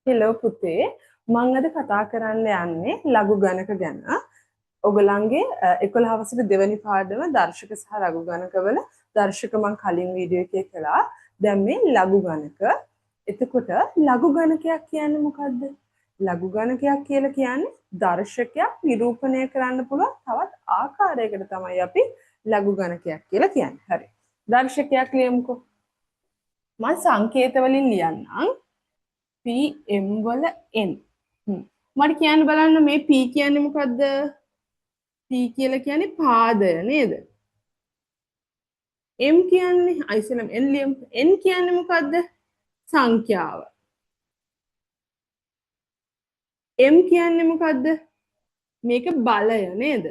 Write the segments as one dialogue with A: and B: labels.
A: Hello පුතේ, මං අද කතා කරන්න යන්නේ ලඝු ගණක ගැන. ඔයගොල්ලන්ගේ 11 වසරේ දෙවැනි පාඩම දර්ශක සහ ලඝු ගණකවල දර්ශක මං කලින් වීඩියෝ එකේ කළා. දැන් මේ ලඝු ගණක. එතකොට ලඝු ගණකයක් කියන්නේ මොකද්ද? ලඝු ගණකයක් කියලා කියන්නේ දර්ශකයක් නිරූපණය කරන්න පුළුවන් තවත් ආකාරයකට තමයි අපි ලඝු ගණකයක් කියලා කියන්නේ. හරි. දර්ශකයක් ලියමුකෝ. මං සංකේත වලින් ලියන්නම්. P M වල N. මට කියන්න බලන්න මේ P කියන්නේ මොකද්ද? P කියලා කියන්නේ පාදය නේද? M කියන්නේ අයිසලම් N ලියමු. N කියන්නේ මොකද්ද? සංඛ්‍යාව. M කියන්නේ මොකද්ද? මේක බලය නේද?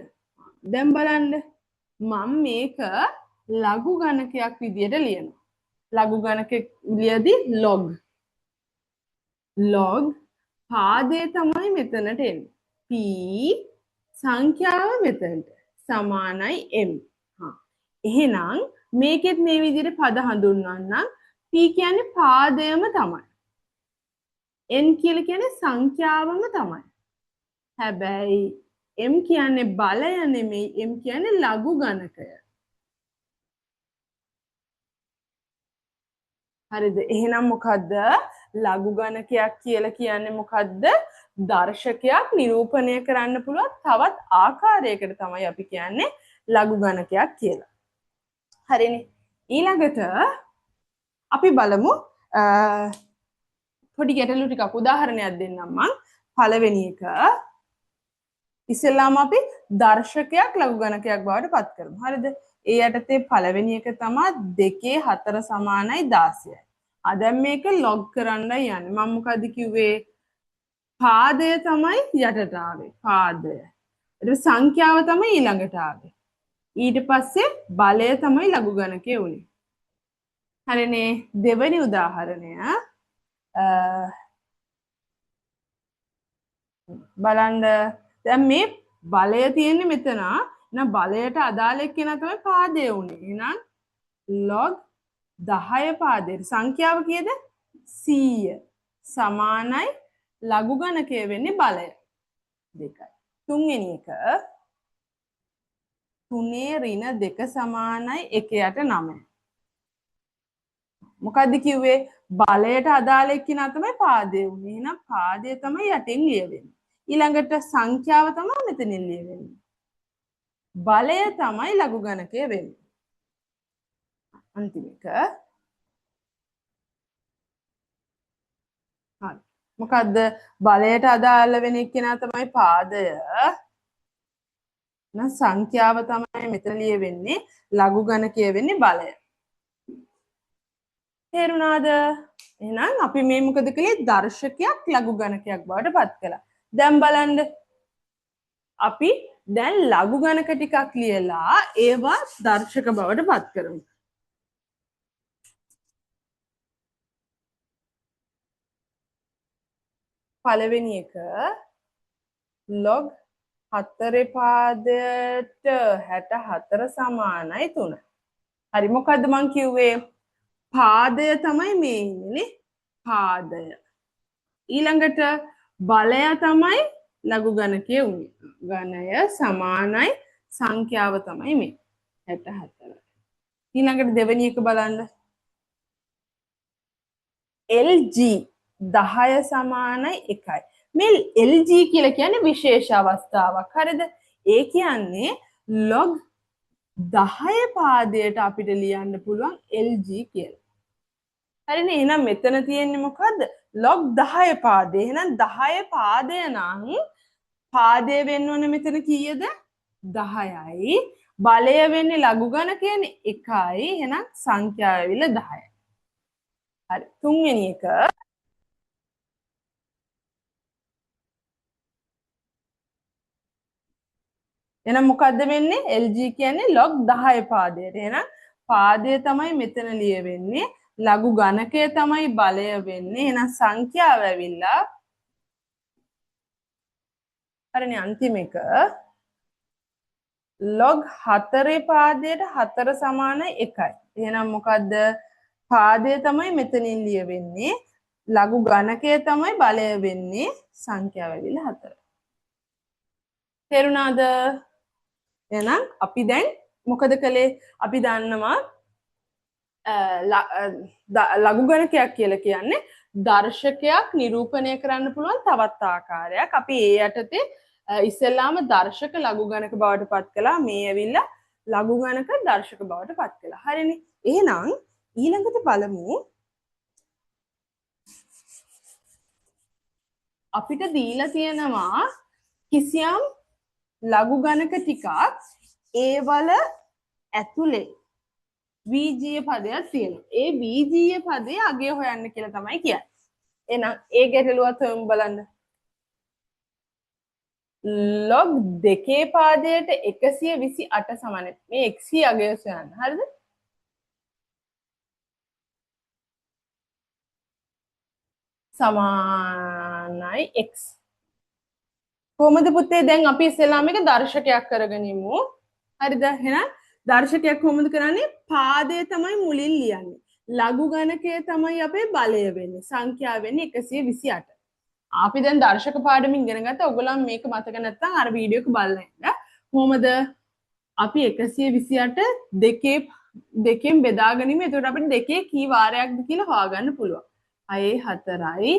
A: දැන් බලන්න මම මේක ලඝු ගණකයක් විදියට ලියනවා. ලඝු ගණකයක් ලියදී log. log පාදය තමයි මෙතනට එන්නේ. P සංඛ්‍යාව මෙතනට සමානයි M. එහෙනම් මේකෙත් මේ විදිහට පද හඳුන්වන්නම්. P කියන්නේ පාදයම තමයි. N කියලා කියන්නේ සංඛ්‍යාවම තමයි. හැබැයි M කියන්නේ බලය නෙමෙයි, M කියන්නේ ලඝු ගණකය. හරිද? එහෙනම් මොකද්ද? ලඝු ගණකයක් කියලා කියන්නේ මොකද්ද? දර්ශකයක් නිරූපණය කරන්න පුළුවන් තවත් ආකාරයකට තමයි අපි කියන්නේ ලඝු ගණකයක් කියලා. හරිනේ. ඊළඟට අපි බලමු පොඩි ගැටලු ටිකක් උදාහරණයක් දෙන්නම් මං. පළවෙනි එක ඉස්සෙල්ලාම අපි දර්ශකයක් ලඝු ගණකයක් බවට පත් කරමු. හරිද? ඒ යටතේ පළවෙනි එක තමයි 2 4 සමානයි 16යි. දැන් මේක ලොග් කරන්නයි යන්නේ. මම මොකද්ද කිව්වේ? පාදය තමයි යටට ආවේ. පාදය. ඊට සංඛ්‍යාව තමයි ඊළඟට ආවේ. ඊට පස්සේ බලය තමයි ලඝු ගණකේ උනේ. හරිනේ. දෙවෙනි උදාහරණය බලන්න. දැන් මේ බලය තියෙන්නේ මෙතන. එහෙනම් බලයට අදාළ එක්කෙනා තමයි පාදය උනේ. එහෙනම් log 10 පාදයට සංඛ්‍යාව කීයද? 100 සමානයි ලඝු ගණකය වෙන්නේ බලය 2යි. තුන්වෙනි එක 3 ඍණ 2 සමානයි 1 යට 9. මොකද්ද කිව්වේ? බලයට අදාළ එක්කෙනා තමයි පාදය උනේ. එහෙනම් පාදය තමයි යටින් ලියවෙන්නේ. ඊළඟට සංඛ්‍යාව තමයි මෙතනින් ලියවෙන්නේ. බලය තමයි ලඝු ගණකය වෙන්නේ. අන්තිම එක. හරි. මොකද්ද? බලයට අදාළ වෙන එක්කෙනා තමයි පාදය. එහෙනම් සංඛ්‍යාව තමයි මෙතන ලියවෙන්නේ. ලඝු ගණකය වෙන්නේ බලය. තේරුණාද? එහෙනම් අපි මේ මොකද කළේ? දර්ශකයක් ලඝු ගණකයක් බවට පත් කළා. දැන් බලන්න අපි දැන් ලඝු ගණක ටිකක් ලියලා ඒවා දර්ශක බවට පත් කරමු. පළවෙනි එක log 4 පාදයට 64 සමානයි 3. හරි. මොකද්ද මං කිව්වේ? පාදය තමයි මේ ඉන්නේ නේ. පාදය. ඊළඟට බලය තමයි ලඝු ගණකයේ උනේ. ගණය සමානයි සංඛ්‍යාව තමයි මේ 64. ඊළඟට දෙවෙනි එක බලන්න. LG 10 සමානයි 1යි. මේ LG කියලා කියන්නේ විශේෂ අවස්ථාවක්. හරිද? ඒ කියන්නේ log 10 පාදයට අපිට ලියන්න පුළුවන් LG කියලා. හරිනේ. එහෙනම් මෙතන තියෙන්නේ මොකද්ද? log 10 පාදය. එහෙනම් 10 පාදය නම් පාදය වෙන්න ඕන මෙතන කීයද? 10යි. බලය වෙන්නේ ලඝු ගණකයනේ 1යි. එහෙනම් සංඛ්‍යාව ඇවිල්ලා 10යි. හරි. තුන්වෙනි එක එහෙනම් මොකද්ද වෙන්නේ? LG කියන්නේ log 10 පාදයට. එහෙනම් පාදය තමයි මෙතන ලියවෙන්නේ. ලඝු ගණකය තමයි බලය වෙන්නේ. එහෙනම් සංඛ්‍යාව ඇවිල්ලා හරිනේ. අන්තිම එක log 4 පාදයට 4 සමානයි 1යි. එහෙනම් මොකද්ද? පාදය තමයි මෙතනින් ලියවෙන්නේ. ලඝු ගණකය තමයි බලය වෙන්නේ, සංඛ්‍යාව ඇවිල්ලා 4. තේරුණාද? එහෙනම් අපි දැන් මොකද කළේ? අපි දන්නවා ලඝු ගණකයක් කියලා කියන්නේ දර්ශකයක් නිරූපණය කරන්න පුළුවන් තවත් ආකාරයක්. අපි ඒ යටතේ ඉස්සෙල්ලාම දර්ශක ලඝු ගණක බවට පත් කළා. මේ ඇවිල්ලා ලඝු ගණක දර්ශක බවට පත් කළා. හරිනේ. එහෙනම් ඊළඟට බලමු අපිට දීලා තියෙනවා කිසියම් ලඝු ගණක ටිකක්, ඒවල ඇතුලේ වීජීය පදයක් තියෙනවා. ඒ වීජීය පදයේ අගය හොයන්න කියලා තමයි කියන්නේ. එහෙනම් ඒ ගැටලුවත් හොයමු බලන්න. log දෙකේ පාදයට 128 සමානයි. මේ x අගය හොයන්න. හරිද? සමානයි x. කොහොමද පුතේ දැන් අපි ඉස්සෙල්ලාම එක දර්ශකයක් කරගනිමු. හරිද? එහෙනම් දර්ශකයක් කොහොමද කරන්නේ? පාදය තමයි මුලින් ලියන්නේ. ලඝු ගණකය තමයි අපේ බලය වෙන්නේ. සංඛ්‍යාව වෙන්නේ 128. අපි දැන් දර්ශක පාඩම ඉගෙන ගත්තා. ඔයගොල්ලන් මේක මතක නැත්නම් අර වීඩියෝ එක බලන්න ඉන්න. කොහොමද අපි 128 දෙකෙන් බෙදාගනිමු. එතකොට අපිට දෙකේ කී වාරයක්ද කියලා හොයාගන්න පුළුවන්. 6 4යි,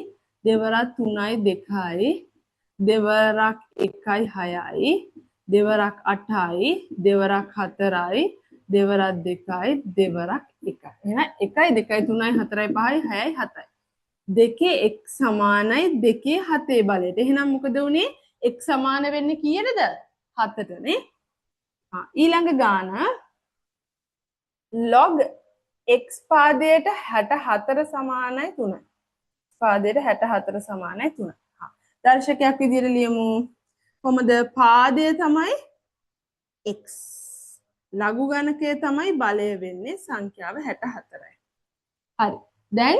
A: දෙවරක් 3යි 2යි, දෙවරක් 1යි 6යි, දෙවරක් 8යි, දෙවරක් 4යි, දෙවරක් 2යි, දෙවරක් 1යි. එහෙනම් 1යි 2යි 3යි 4යි 5යි 6යි 7යි. දෙකේ x සමානයි දෙකේ 7 බලයට. එහෙනම් මොකද වුනේ? x සමාන වෙන්නේ කීයටද? 7ට නේ. ඊළඟ ගාන log x පාදයට 64 සමානයි 3. පාදයට 64 සමානයි 3. දර්ශකයක් විදියට ලියමු. කොහොමද? පාදය තමයි x. ලඝු ගණකය තමයි බලය වෙන්නේ, සංඛ්‍යාව 64යි. හරි. දැන්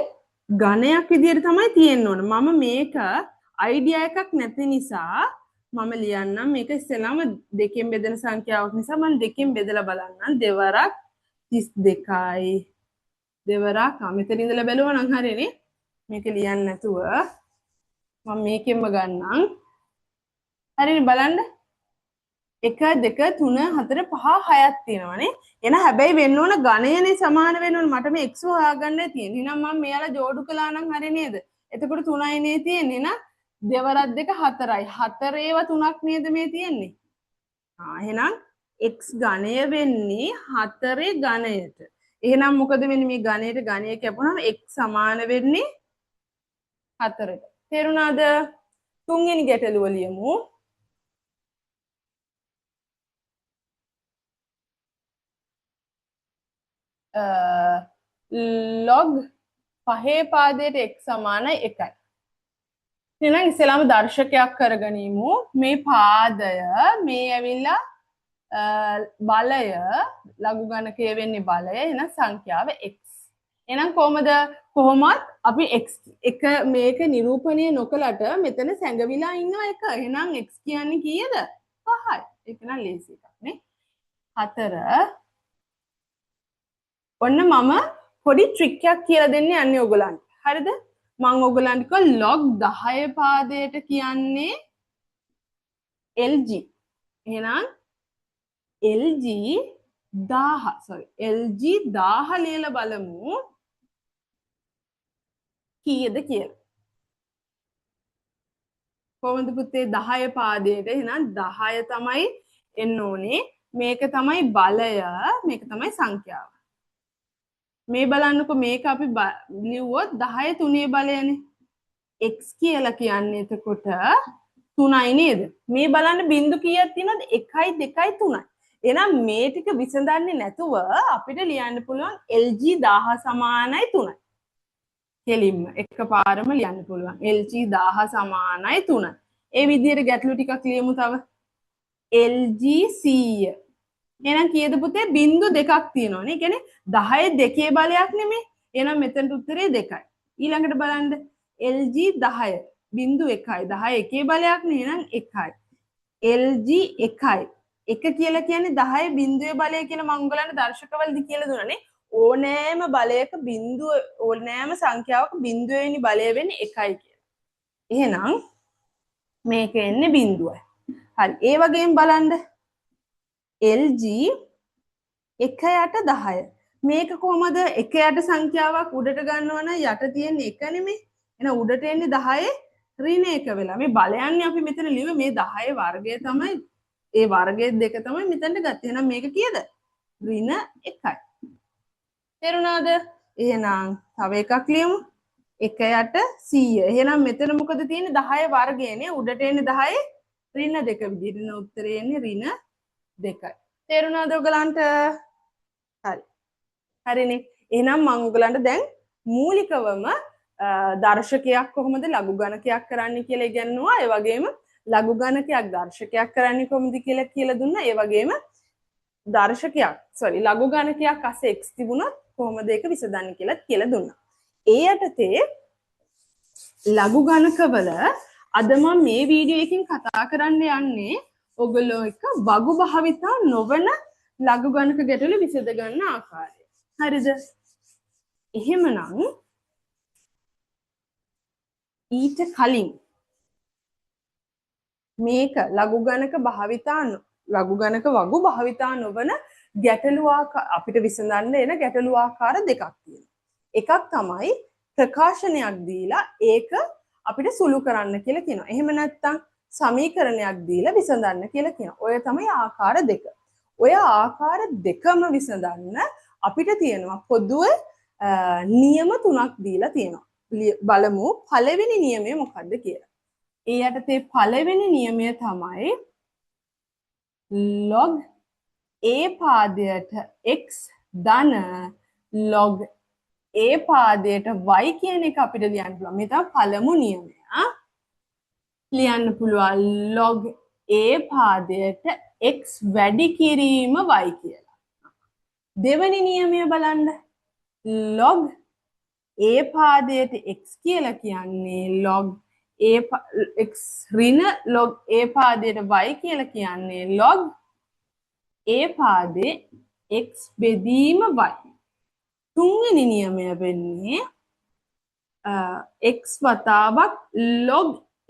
A: ගණයක් විදියට තමයි තියෙන්න ඕන. මම මේක අයිඩියා එකක් නැති නිසා මම ලියන්නම්. මේක ඉස්සෙල්ලාම දෙකෙන් බෙදෙන සංඛ්‍යාවක් නිසා මම දෙකෙන් බෙදලා බලන්නම්. දෙවරක් 32යි. දෙවරක් මෙතන ඉඳලා බැලුවා නම් හරියනේ. මේක ලියන්න නැතුව මම මේකෙන්ම ගන්නම්. හරිනේ බලන්න. 1 2 3 4 5 6ක් තියෙනවානේ. එහෙනම් හැබැයි වෙන්න ඕන ගණයනේ සමාන වෙන්න ඕන. මට මේ x හොයාගන්නයි තියෙන්නේ. එහෙනම් මම මෙයාලා ජෝඩු කළා නම් හරි නේද? එතකොට 3යි නේ තියෙන්නේ. එහෙනම් දෙවරක් 2 4යි. 4 ඒවා 3ක් නේද මේ තියෙන්නේ? එහෙනම් x ගණය වෙන්නේ 4 ගණයට. එහෙනම් මොකද වෙන්නේ? මේ ගණයට ගණය කැපුණාම x සමාන වෙන්නේ 4ට. තේරුණාද? තුන්වෙනි ගැටලුව ලියමු. log පහේ පාදයට x සමානයි 1යි. එහෙනම් ඉස්සෙල්ලාම දර්ශකයක් කරගනිමු. මේ පාදය මේ ඇවිල්ලා බලය, ලඝු ගණකය වෙන්නේ බලය. එහෙනම් සංඛ්‍යාව x. එහෙනම් කොහොමද? කොහොමත් අපි x එක මේක නිරූපණය නොකලට මෙතන සැඟවිලා ඉන්නවා එක. එහෙනම් x කියන්නේ කීයද? 5යි. ඒක නම් ලේසි එකක් නේ. 4. ඔන්න මම පොඩි ට්‍රික් එකක් කියලා දෙන්න යන්නේ ඔයගොල්ලන්ට. හරිද? මං ඔයගොල්ලන්ට කිව්වා log 10 පාදයට කියන්නේ LG. එහෙනම් LG 1000 sorry LG 1000 ලියලා බලමු කීයද කියලා. කොහොමද පුතේ 10 පාදයට? එහෙනම් 10 තමයි එන්න ඕනේ. මේක තමයි බලය, මේක තමයි සංඛ්‍යාව. මේ බලන්නකෝ මේක අපි ලිව්වොත් 10 තුනේ බලයනේ. x කියලා කියන්නේ එතකොට 3යි නේද? මේ බලන්න බිංදු කීයක් තියෙනවද? 1යි 2යි 3යි. එහෙනම් මේ ටික විසඳන්නේ නැතුව අපිට ලියන්න පුළුවන් LG 1000 සමානයි 3යි. කෙලින්ම එකපාරම ලියන්න පුළුවන් LG 1000 සමානයි 3යි. ඒ විදිහට ගැටලු ටිකක් ලියමු තව. LG 100. එහෙනම් කීයද පුතේ? බිංදු දෙකක් තියෙනවනේ. ඒ කියන්නේ 10 දෙකේ බලයක් නෙමෙයි. එහෙනම් මෙතනට උත්තරේ 2යි. ඊළඟට බලන්න LG 10 බිංදු 1යි. 10 එකේ බලයක් නේ. එහෙනම් 1යි. LG 1යි. 1 කියලා කියන්නේ 10 බිංදුවේ බලය කියලා මම ඔයගලන්ට දර්ශකවලදී කියලා දුන්නානේ. ඕනෑම බලයක බිඳුව, ඕනෑම සංඛ්‍යාවක බිඳුව වෙනි බලය වෙන්නේ 1යි කියලා. එහෙනම් මේක එන්නේ බිඳුවයි. හරි. ඒ වගේම බලන්න LG 1 යට 10. මේක කොහමද 1 යට සංඛ්‍යාවක් උඩට ගන්නවා නම් යට තියෙන 1 නෙමෙයි. එහෙනම් උඩට එන්නේ 10 ඍණ 1 වෙලා. මේ බලයන්නේ අපි මෙතන ලිව්වේ මේ 10 වර්ගය තමයි, ඒ වර්ගයේ දෙක තමයි මෙතනට ගත්තේ. එහෙනම් මේක කීයද? ඍණ 1යි. තේරුණාද? එහෙනම් තව එකක් ලියමු. 1 යට 100. එහෙනම් මෙතන මොකද තියෙන්නේ? 10 වර්ගයනේ. උඩට එන්නේ 10 ඍණ 2 විදිහට. එන උත්තරේ එන්නේ ඍණ 2යි. තේරුණාද ඔයගලන්ට? හරි. හරිනේ. එහෙනම් මම ඔයගලන්ට දැන් මූලිකවම දර්ශකයක් කොහොමද ලඝු ගණකයක් කරන්නේ කියලා ඉගැන්නුවා. ඒ වගේම ලඝු ගණකයක් දර්ශකයක් කරන්නේ කොහොමද කියලා කියලා දුන්නා. ඒ වගේම දර්ශකයක්, සෝරි, ලඝු ගණකයක් අසේ x තිබුණොත් කොහොමද ඒක විසඳන්නේ කියලා කියලා දුන්නා. ඒ යටතේ ලඝු ගණකවල අද මම මේ වීඩියෝ එකෙන් කතා කරන්න යන්නේ ඔයගොල්ලෝ එක වගු භාවිතා නොවන ලඝු ගණක ගැටලු විසඳ ගන්න ආකාරය. හරිද? එහෙමනම් ඊට කලින් මේක ලඝු ගණක භාවිතා ලඝු ගණක වගු භාවිතා නොවන ගැටලු අපිට විසඳන්න එන ගැටලු ආකාර දෙකක් තියෙනවා. එකක් තමයි ප්‍රකාශනයක් දීලා ඒක අපිට සුළු කරන්න කියලා කියනවා. එහෙම නැත්නම් සමීකරණයක් දීලා විසඳන්න කියලා කියනවා. ඔය තමයි ආකාර දෙක. ඔය ආකාර දෙකම විසඳන්න අපිට තියෙනවා පොදුවේ නියම තුනක් දීලා තියෙනවා. බලමු පළවෙනි නියමය මොකද්ද කියලා. ඒ යටතේ පළවෙනි නියමය තමයි log a පාදයට x ධන log a පාදයට y කියන එක අපිට ලියන්න පුළුවන්. මේ තමයි පළමු නියමය. ලියන්න පුළුවන් log a පාදයට x වැඩි කිරීම y කියලා. දෙවෙනි නියමය බලන්න. log a පාදයට x කියලා කියන්නේ log a x ඍණ log a පාදයට y කියලා කියන්නේ log a පාදේ x බෙදීම y. තුන්වෙනි නියමය වෙන්නේ x වතාවක් log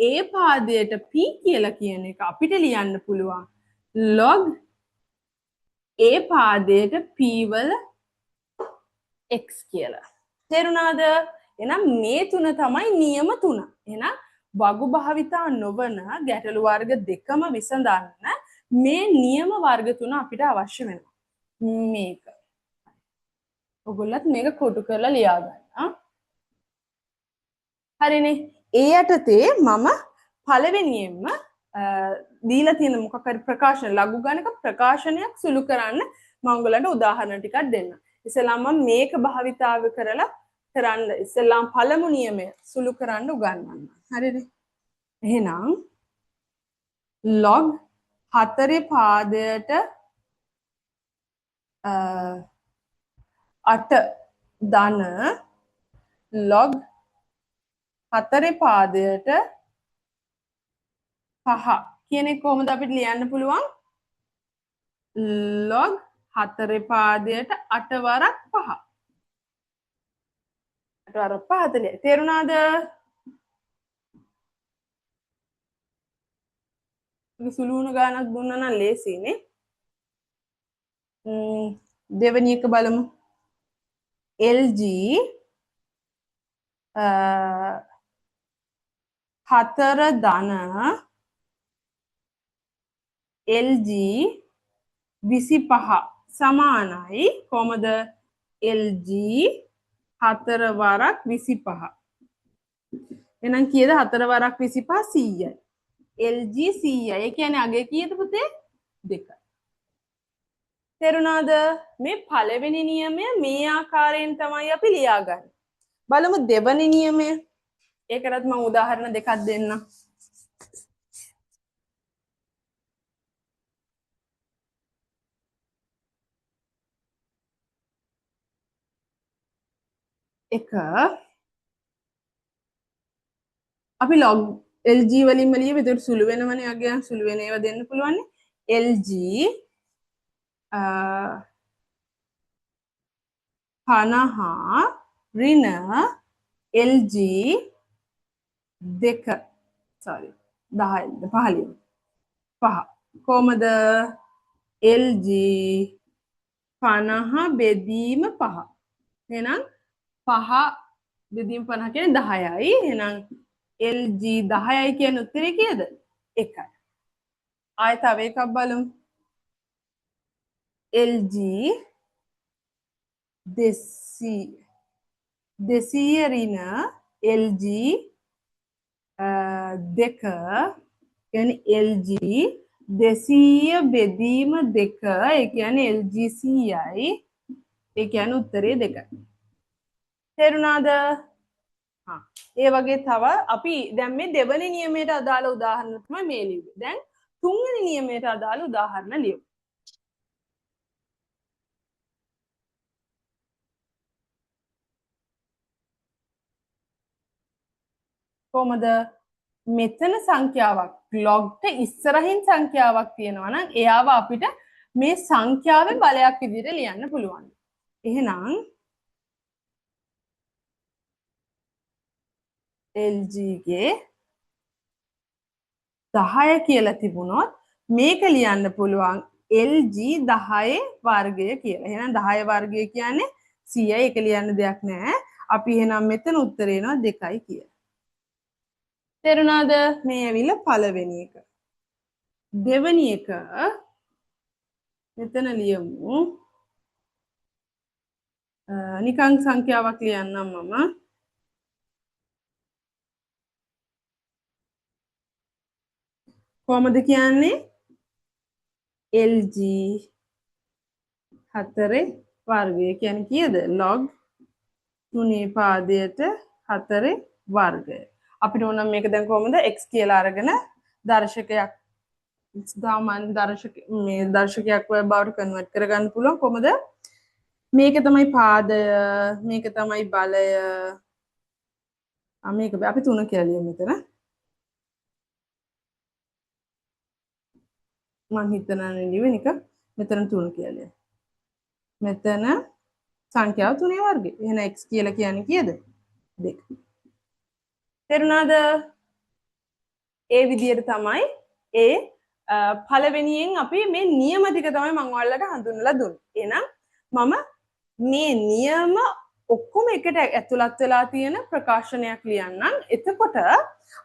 A: a පාදයට p කියලා කියන එක අපිට ලියන්න පුළුවන් log a පාදයට p වල x කියලා. තේරුණාද? එහෙනම් මේ තුන තමයි නියම තුන. එහෙනම් වගු භාවිතා නොවන ගැටලු වර්ග දෙකම විසඳන්න මේ නියම වර්ග තුන අපිට අවශ්‍ය වෙනවා. මේක. ඔයගොල්ලත් මේක කොටු කරලා ලියා ගන්න. හරිනේ. ඒ යටතේ මම පළවෙනියෙන්ම දීලා තියෙන මොකක් හරි ප්‍රකාශන ලඝු ගණක ප්‍රකාශනයක් සුළු කරන්න මම ඔයගොල්ලන්ට උදාහරණ ටිකක් දෙන්නම්. ඉස්සෙල්ලාම මම මේක භාවිතාව කරලා කරන්න ඉස්සෙල්ලාම පළමු නියමය සුළු කරන්න උගන්වන්න. හරිනේ. එහෙනම් log 4 පාදයට 8 ධන log 4 පාදයට 5 කියන එක කොහොමද අපිට ලියන්න පුළුවන්? log 4 පාදයට 8 වරක් 5. 8 වරක් 5 40. තේරුණාද? මේක සුළු වුණ ගානක් දුන්නා නම් ලේසියිනේ. දෙවෙනි එක බලමු. LG 4 ධන LG 25 සමානයි කොහමද? LG 4 වරක් 25. එහෙනම් කීයද? 4 වරක් 25 100යි. LG 100යි. ඒ කියන්නේ අගය කීයද පුතේ? 2යි. තේරුණාද? මේ පළවෙනි නියමය මේ ආකාරයෙන් තමයි අපි ලියාගන්නේ. බලමු දෙවෙනි නියමය. ඒකටත් මම උදාහරණ දෙකක් දෙන්නම්. එක අපි log LG වලින්ම ලියමු. ඒකට සුළු වෙනවනේ අගය. සුළු වෙන ඒවා දෙන්න පුළුවන්. LG 50 ඍණ LG 2 sorry 10 15 5 කොහමද LG 50 බෙදීම 5. එහෙනම් 5 බෙදීම 50 කියන්නේ 10යි. එහෙනම් LG 10යි කියන උත්තරේ කීයද? 1යි. ආයෙ තව එකක් බලමු. LG 200 ඍණ LG 2 කියන්නේ LG 200 බෙදීම 2, ඒ කියන්නේ LG 100යි. ඒ කියන්නේ උත්තරේ 2යි. තේරුණාද? හා, ඒ වගේ තව අපි දැන් මේ දෙවෙනි නියමයට අදාළ උදාහරණ තමයි මේ ලිව්වේ. දැන් තුන්වෙනි නියමයට අදාළ උදාහරණ ලියමු. කොහමද? මෙතන සංඛ්‍යාවක් ලොග්ට ඉස්සරහින් සංඛ්‍යාවක් තියෙනවා නම් එයාව අපිට මේ සංඛ්‍යාවේ බලයක් විදිහට ලියන්න පුළුවන්. එහෙනම් LG ගේ 10 කියලා තිබුණොත් මේක ලියන්න පුළුවන් LG 10 වර්ගය කියලා. එහෙනම් 10 වර්ගය කියන්නේ 100යි. ඒක ලියන්න දෙයක් නෑ. අපි එහෙනම් මෙතන උත්තරේ එනවා 2යි කියලා. තේරුණාද? මේ ඇවිල්ලා පළවෙනි එක. දෙවෙනි එක මෙතන ලියමු. නිකන් සංඛ්‍යාවක් ලියන්නම් මම. කොහොමද කියන්නේ? LG 4 වර්ගය කියන්නේ කීයද? log 3 පාදයට 4 වර්ගය. අපිට ඕන නම් මේක දැන් කොහොමද x කියලා අරගෙන දර්ශකයක් සාමාන්‍ය දර්ශක මේ දර්ශකයක් බවට කන්වර්ට් කරගන්න පුළුවන්. කොහොමද? මේක තමයි පාදය, මේක තමයි බලය. මේක අපි 3 කියලා ලියමු මෙතන. මං හිතනවා නෙවෙයි නික මෙතන 3 කියලා ලියමු. මෙතන සංඛ්‍යාව 3 වර්ගය. එහෙනම් x කියලා කියන්නේ කීයද? 2. තේරුණාද? ඒ විදිහට තමයි ඒ පළවෙනියෙන් අපි මේ නියම ටික තමයි මං ඔයාලට හඳුන්වලා දුන්නේ. එහෙනම් මම මේ නියම ඔක්කොම එකට ඇතුළත් වෙලා තියෙන ප්‍රකාශනයක් ලියන්නම්. එතකොට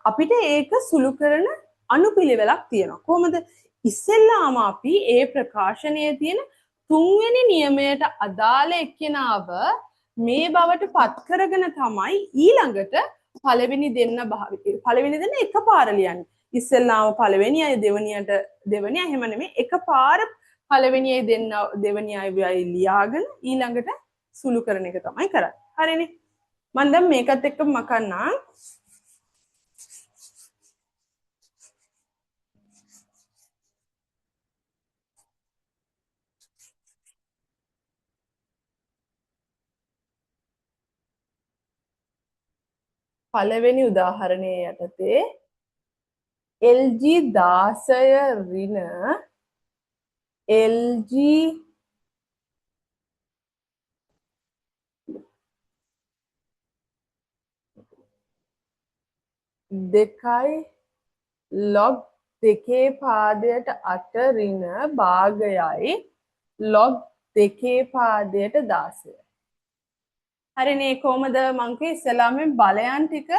A: අපිට ඒක සුළු කරන අනුපිළිවෙලක් තියෙනවා. කොහොමද? ඉස්සෙල්ලාම අපි ඒ ප්‍රකාශනයේ තියෙන තුන්වෙනි නියමයට අදාළ එක්කෙනාව මේ බවට පත් කරගෙන තමයි ඊළඟට පළවෙනි දෙන්න පළවෙනි දෙන්න එකපාර ලියන්නේ. ඉස්සෙල්ලාම පළවෙනි අය දෙවෙනියට දෙවෙනි අය එහෙම නෙමෙයි, එකපාර පළවෙනි අය දෙන්න දෙවෙනි අය ලියාගෙන ඊළඟට සුළු කරන එක තමයි කරන්නේ. හරිනේ. මම දැන් මේකත් එක්ක මකන්නම්. පළවෙනි උදාහරණයේ යටතේ LG 16 ඍණ LG 2 log 2 පාදයට 8 ඍණ භාගයයි log 2 පාදයට 16. හරිනේ. කොහමද මං කිව්වේ ඉස්සෙල්ලාම මේ බලයන් ටික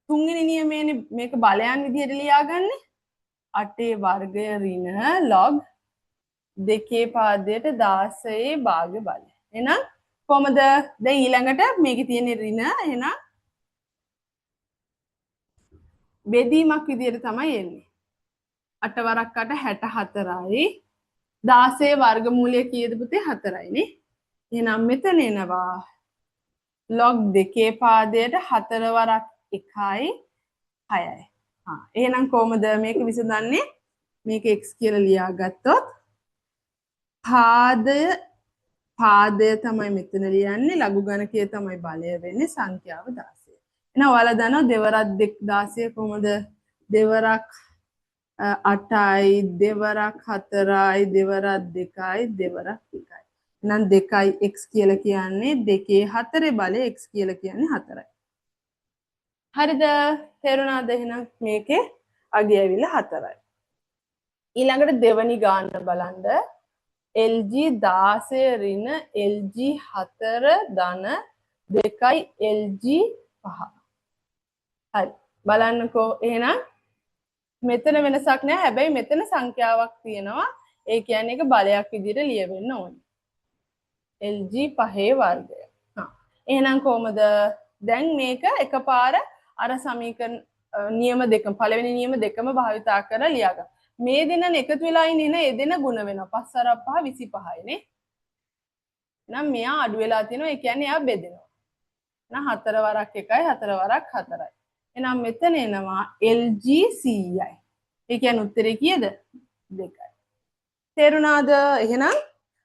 A: තුන්වෙනි නියමයේනේ මේක බලයන් විදිහට ලියාගන්නේ. 8 වර්ගය ඍණ log 2 පාදයට 16 භාග බලය. එහෙනම් කොහමද දැන් ඊළඟට මේකේ තියෙන ඍණ, එහෙනම් බෙදීමක් විදිහට තමයි එන්නේ. 8 වරක් 8 64යි. 16 වර්ගමූලය කීයද පුතේ? 4යි නේ. එහෙනම් මෙතන එනවා log 2 පාදයට 4 වරක් 1යි 6යි. එහෙනම් කොහොමද මේක විසඳන්නේ? මේක x කියලා ලියාගත්තොත් පාදය තමයි මෙතන ලියන්නේ, ලඝු ගණකය තමයි බලය වෙන්නේ, සංඛ්‍යාව 16. එහෙනම් ඔයාලා දන්නවා දෙවරක් 16 කොහොමද? දෙවරක් 8යි, දෙවරක් 4යි, දෙවරක් 2යි, දෙවරක් 1යි. එහෙනම් 2x කියලා කියන්නේ 2 4 බලය x කියලා කියන්නේ 4යි. හරිද? තේරුණාද? එහෙනම් මේකේ අගය ඇවිල්ලා 4යි. ඊළඟට දෙවනි ගාන බලන්න. LG 16 ඍණ LG 4 ධන 2 LG 5. හරි. බලන්නකෝ එහෙනම් මෙතන වෙනසක් නෑ. හැබැයි මෙතන සංඛ්‍යාවක් තියෙනවා. ඒ කියන්නේ ඒක බලයක් විදිහට ලියවෙන්න ඕනේ. LG 5 වර්ගය. හා. එහෙනම් කොහමද? දැන් මේක එකපාර අර සමීකරණ නියම දෙකම පළවෙනි නියම දෙකම භාවිතා කරලා ලියාගන්න. මේ දෙන්නන එකතු වෙලා ඉන්නේ නේ, ඒ දෙන්න ගුණ වෙනවා. 5 අර 5 25යි නේ. එහෙනම් මෙයා අඩු වෙලා තියෙනවා. ඒ කියන්නේ එයා බෙදෙනවා. එහෙනම් 4 වරක් 1යි 4 වරක් 4යි. එහෙනම් මෙතන එනවා LG 100යි. ඒ කියන්නේ උත්තරේ කීයද? 2යි. තේරුණාද? එහෙනම්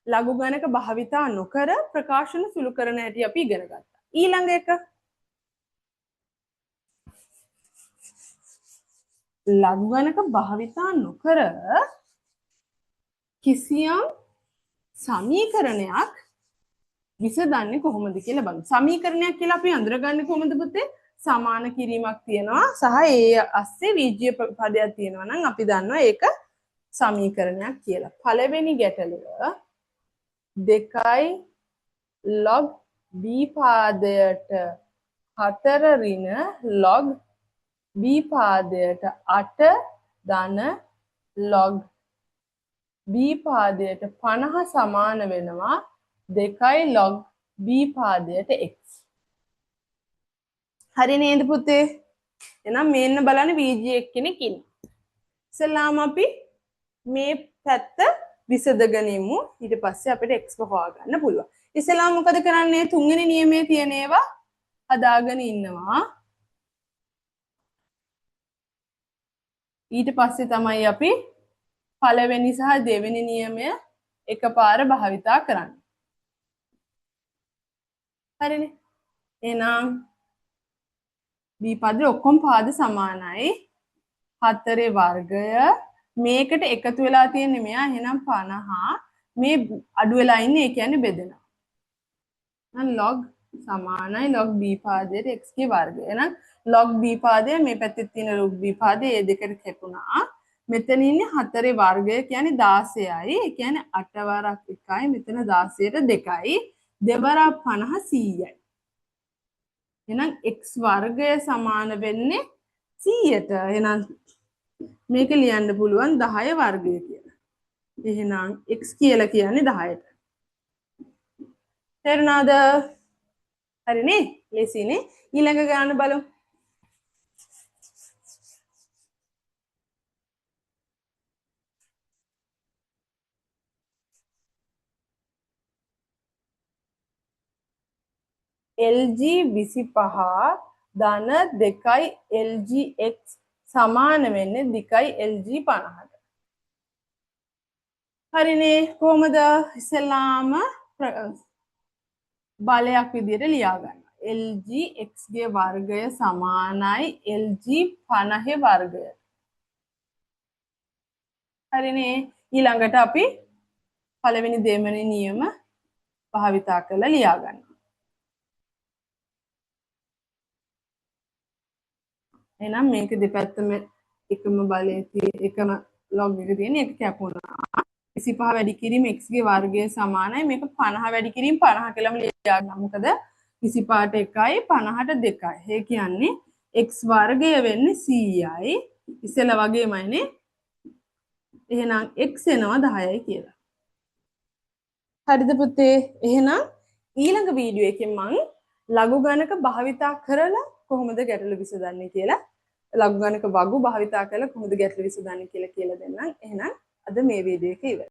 A: ලඝු ගණක භාවිතා නොකර ප්‍රකාශන සුළු කරන හැටි අපි ඉගෙන ගත්තා. ඊළඟ එක ලඝු ගණක භාවිතා නොකර කිසියම් සමීකරණයක් විසඳන්නේ කොහොමද කියලා බලමු. සමීකරණයක් කියලා අපි අඳුරගන්නේ කොහොමද පුතේ? සමාන කිරීමක් තියෙනවා සහ ඒ අස්සේ වීජීය පදයක් තියෙනවා නම් අපි දන්නවා ඒක සමීකරණයක් කියලා. පළවෙනි ගැටලුව 2 log b පාදයට 4 ඍණ log b පාදයට 8 ධන log b පාදයට 50 සමාන වෙනවා 2 log b පාදයට x. හරි නේද පුතේ? එහෙනම් මේන්න බලන්න VG එක්කෙනෙක් ඉන්නවා. ඉස්සෙල්ලාම අපි මේ පැත්ත විසඳගෙන ඉමු. ඊට පස්සේ අපිට x හොයාගන්න පුළුවන්. ඉස්සෙල්ලාම මොකද කරන්නේ? තුන්වෙනි නියමයේ තියෙන ඒවා හදාගෙන ඉන්නවා. ඊට පස්සේ තමයි අපි පළවෙනි සහ දෙවෙනි නියමය එකපාර භාවිතා කරන්නේ. හරිනේ? එහෙනම් B පදේ ඔක්කොම පාද සමානයි. 4 වර්ගය මේකට එකතු වෙලා තියෙන්නේ මෙයා. එහෙනම් 50 මේ අඩු වෙලා ඉන්නේ, ඒ කියන්නේ බෙදෙනවා. එහෙනම් log සමානයි log b පාදයට x ගේ වර්ගය. එහෙනම් log b පාදය මේ පැත්තේ තියෙන log b පාදය ඒ දෙකට කැපුණා. මෙතන ඉන්නේ 4 වර්ගය කියන්නේ 16යි. ඒ කියන්නේ 8 වරක් 1යි මෙතන 16ට 2යි. 2 වරක් 50 100යි. එහෙනම් x වර්ගය සමාන වෙන්නේ 100ට. එහෙනම් මේක ලියන්න පුළුවන් 10 වර්ගය කියලා. එහෙනම් x කියලා කියන්නේ 10ට. තේරුණාද? හරිනේ? ලේසිනේ. ඊළඟ ගාන බලමු. LG 25 ධන 2 LG x සමාන වෙන්නේ 2 LG 50ට. හරිනේ. කොහොමද? ඉස්සෙල්ලාම බලයක් විදියට ලියා ගන්න. LG x ගේ වර්ගය සමානයි LG 50 වර්ගය. හරිනේ. ඊළඟට අපි පළවෙනි දෙවෙනි නියම භාවිතා කරලා ලියා ගන්න. එහෙනම් මේක දෙපැත්තම එකම බලයේ තියෙන එකම log එක තියෙන එක කැපුණා. 25 වැඩි කිරීම x ගේ වර්ගය සමානයි මේක 50 වැඩි කිරීම 50 කියලාම ලියා ගන්න. මොකද 25ට 1යි 50ට 2යි. ඒ කියන්නේ x වර්ගය වෙන්නේ 100යි. ඉස්සෙල්ලා වගේමයි නේ. එහෙනම් x එනවා 10යි කියලා. හරිද පුතේ? එහෙනම් ඊළඟ වීඩියෝ එකෙන් මං ලඝු ගණක භාවිතා කරලා කොහොමද ගැටලු විසඳන්නේ කියලා, ලඝු ගණක වගු භාවිතා කරලා කොහොමද ගැටලු විසඳන්නේ කියලා කියලා දෙන්නම්. එහෙනම් අද මේ වීඩියෝ එක ඉවරයි.